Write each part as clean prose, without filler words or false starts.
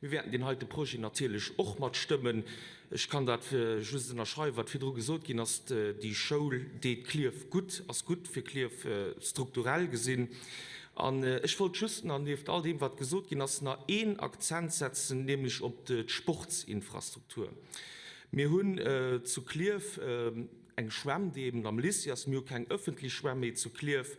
Mir wäerten deen heite Projet natierlech och matstëmmen. Ech kann dat just ënnerschreiwen, wat virdru gesot ginn ass. Déi Schoul deet Klierf gutt, ass gutt fir Klierf strukturell gesinn. An ech wollt just nach, nieft all deem, wat gesot ginn ass, nach een Akzent setzen, nämlech op d'Sportsinfrastruktur. Mir hunn zu Klierf eng Schwämm, déi eben am Lycée ass. Mir hu keng ëffentlech Schwämm méi zu Klierf.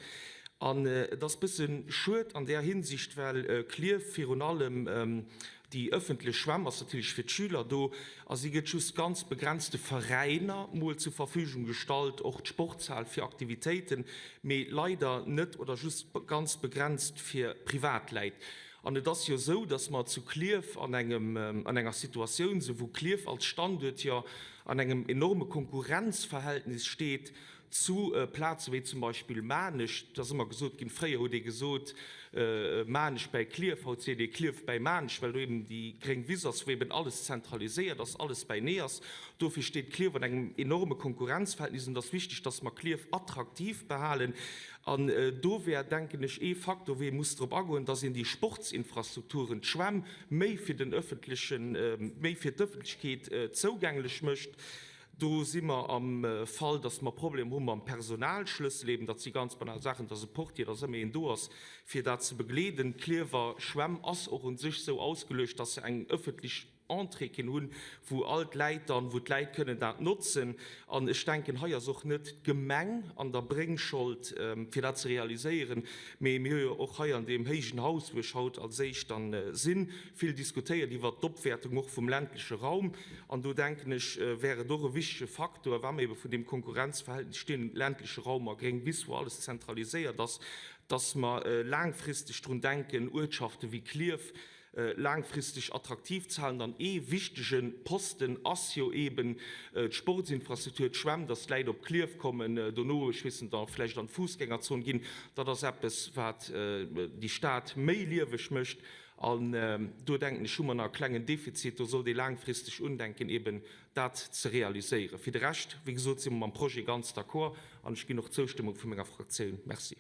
An et ass e bësse schued an där Hinsicht, well Klierf virun allem déi ëffentlech Schwämm ass natierlech fir d'Schüler do a si gëtt just ganz begrenzte Veräiner mol zur Verfügung gestallt, och d'Sportshal fir Aktivitéiten, mee leider net oder just ganz begrenzt fir Privatläit. An et ass jo esou, datt mer zu Klierf an engem, an enger Situatioun sinn, wou Klierf als Standuert jo an engem enorme Konkurrenzverhältnis steet zu Plaze wéi zum Beispill Maarnech. Et ass ëmmer gesot ginn, fréier huet ee gesot, Maarnech bäi Klierf, haut seet ee Klierf bäi Maarnech, well do eben déi gréng Wiss ass, wou eben alles zentraliséiert ass, alles bäinee ass. Dofir steet Klierf an engem enorme Konkurrenzverhältnis an et ass wichteg, datt mer Klierf attraktiv behalen. An do wär, denken ech, ee Faktor, wou ee muss drop agoen, dass een déi Sportsinfrastrukturen, d'Schwämm, méi fir den öffentlechen, méi fir d'Öffentlechkeet zougänglech mécht. Do si mer am Fall, dass mer Problemer hu mam Personalschlëssel eben, dat si ganz banal Saachen, dass e Portier, dass ëmmer een do ass, fir dat ze begleeden. D'Klierfer Schwämm ass och u sech esou ausgeluecht, dass se eng öffentlech Entrée kinn hunn, wou all d'Läit dann, wou d'Läit kënnen dat notzen. An ech denken, hei ass och net d'Gemeng an der Bréngschold, fir dat ze realiséieren, mee mir hu jo och hei an deem héijen Haus, wou ech haut als éischt dann sinn, vill diskutéiert iwwert d'Opwäertung och vum ländleche Raum. An do denken ech, wär et och e wichtege Faktor, wa mir ebe vun deem Konkurrenzverhältnis stinn, ländleche Raum a gréng Wiss, wou alles zentraliséiert ass, dass mer laangfristeg drun denken, Uertschafte wéi Klierf laangfristeg attraktiv ze halen. An ee wichtege Posten ass jo eeben d'Sportsinfrastruktur, d'Schwämm, dass d'Läit op Klierf kommen, dono, ech weess net, da vläicht an d'Fussgängerzon ginn. Dat ass eppes, wat déi Stad méi lieweg mécht. An do, denken ech, hu mer nach e klengen Defizit. Do sollt ee laangfristeg undenken, eeben dat ze realiséieren. Fir de Rescht, wéi gesot, si mer mam Projet ganz d'accord an ech ginn och d'Zoustëmmung vu menger Fraktioun. Merci.